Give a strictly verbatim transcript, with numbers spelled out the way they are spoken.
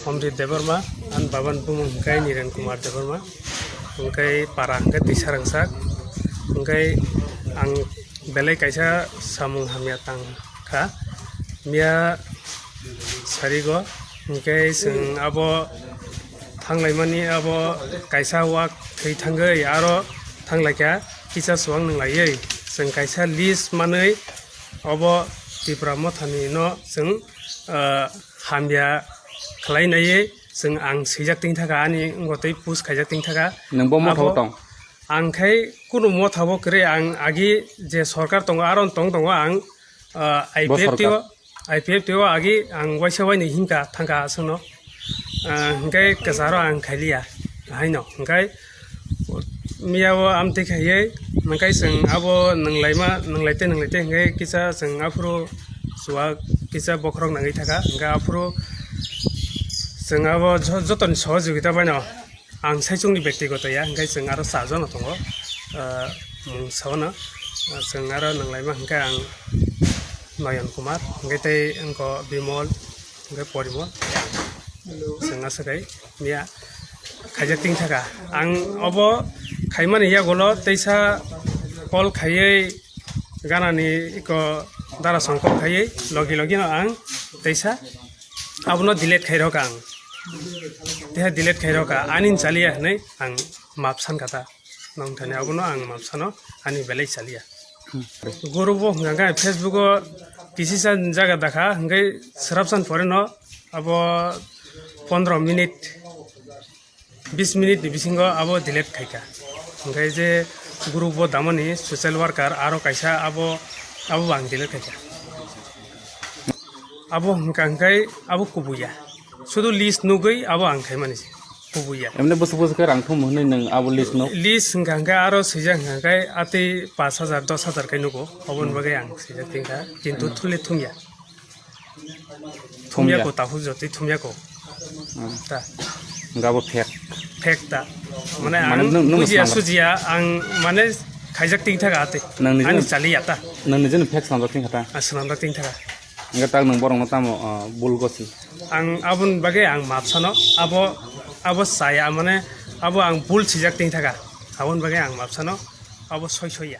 Omrit Debbarma, ani babani bumung hwnkhe Niren Kumar Debbarma, hwnkhe para hwnkhe Twisarangsak, hwnkhe ang belai kaisa samung hamya tang kha, miya sarigo, hwnkhe chwng abo thanglaimani abo kaisa wak thwi thangwi aro thanglaikha kisa chuwak nwnglaiwi chwng kaisa list manwi obo Tipra Mothani no chwng, ah, hamya khlai naiwi chwng ang swijak tongthaka, ani wngbo tei post khaijak tongthaka. Nwng bo motha o tong? Ang khai kunu motha bo kwrwi, ang agi je sorkar tongo, aro tong tongo ang, ah, I P F T o, I P F T o agi ang waisa wainwi himkha thangkha aswkno. Ah, hwnkhe kwcharo ang khailiya haino, hwnkhe miya o amtwi khaiwi, hwnkhe chwng abo nwnglaima, nwnglaite, nwnglaite, hwnkhe kisa chwng aphuru chuwak kisa bokhorok nangwi thaka, hwnkhe aphuru chwng abo jo-, jotoni sohojogita baino ang saichungni bektigoto ya, hwnkhe chwng aro cha jono tongo, ah, mung saono, ah, chwng aro nwnglaima hwnkhe ang Noyon Kumar, hwnkhe tei wngkho Bimol, hwnkhe Porimol, chwng aswk hai miya khaijak tongthaka. Ang obo khaimani yagulo teisa call khaiwi ganani iko dara song call khaiwi logi logi no ang teisa abono delete khairokha ang. Teha delete khairokha, ani chaliya hinwi ang map sankha ta. Nong thani abono ang map sano, ani belai chaliya. Guru bo hwnkha khe Facebook o kisisa jaga dakha, hwnkhe swrapsan pore no abo pondro minute, bis minute ni bisingo abo delete khaikha. Hwnkhe je group o damani social worker aro kaisa abo, abo bo ang delete khaikha. Abo hwnkha hwnkhe abo kubuya. Sudu list nugwi abo ang khaimani se. Kubuya. Emne bwswk bwswk khe rang thum hwnwi nwng abo list no? List hwnkha hwnkhe aro swijak hwnkha hwnkhe atwi pash hajar, dos hajar khe nugo. Aboni bagwi ang swijak tongkha. Kintu thumle thumya. Thumya. Thumya ko, takhuk jotwi thumya ko. Hmm. Ta. Hwnkhe abo fake. Fake ta. Mane, mane ang nwng, nwng bujiya swnam sujiya ang mane khaijak tongthaka atwi. Nang nijeni, ani chaliya ta. Nang nijeni fake swnamjak tongkha ta. Ah, swnamjak tongthaka. Hwnkhe tak nwng borokno tamo, ah, bul gosi? Ang aboni bagwi ang map sano, abo, abo chaya mane abo ang bul swijak tongthaka. Aboni bagwi ang map sano, abo soi soi ya.